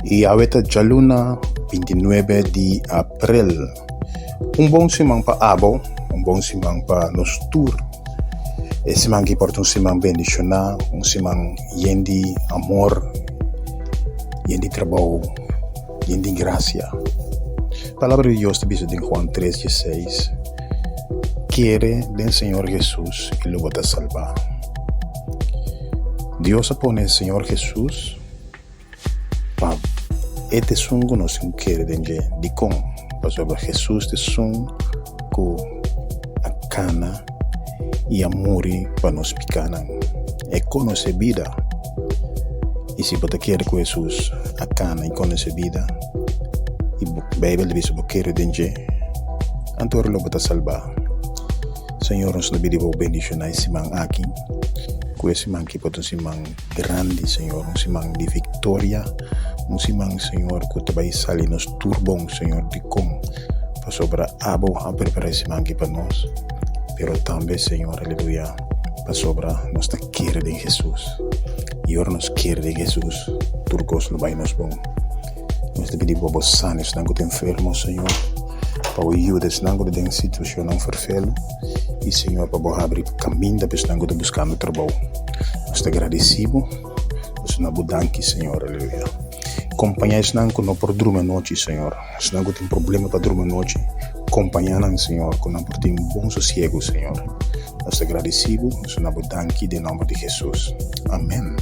I awe ta djaluna 29 di aprel. Un bon siman pa abo, un bon siman pa nos tur. E siman aki por ta un siman bendishoná, un siman yen di amor, yen di trabou, yen di grasia. Palabra di Dios ta bisa den Juan 3, 16, Kere den Señor Hesus i lo bo ta salbá. Dios a pone Señor Hesus pa e ta esun ku nos tin ku kere den dje. Dikon? Pasobra Hesus ta esun ku a kana i a muri pa nos pikanan. E konosé bida. I si bo ta kere ku Hesus a kana i konosé bida, i Beibel ta bisa bo kere den dje, anto ora lo bo ta salbá. Señor, nos ta pidi bo bendishoná e siman aki, ku e siman aki por ta un siman grandi, Señor, un siman di viktoria, un siman, Señor, ku ta bai sali nos tur bon, Señor. Dikon? Pasobra abo a prepará e siman aki pa nos, pero tambe, Señor, aleluya, pasobra nos ta kere den Hesus. I ora nos kere den Hesus, tur kos lo bai nos bon. Nos ta pidi pa bo sana esnan ku ta enfermo, Señor, pa bo yuda esnan ku ta den situashonnan ferfelu, i Señor, pa bo habri kaminda pa esnan ku ta buskando trabou. Nos ta gradisí bo, nos ta na bo danki, Señor, aleluya. Kompañá esnan ku no por drumi anochi, Señor, esnan ku tin problema pa drumi anochi, kompañá nan, Señor, ku nan por tin un bon sosiegu, Señor. Nos ta gradisí bo, nos ta na bo danki den nòmber di Hesus. Amèn.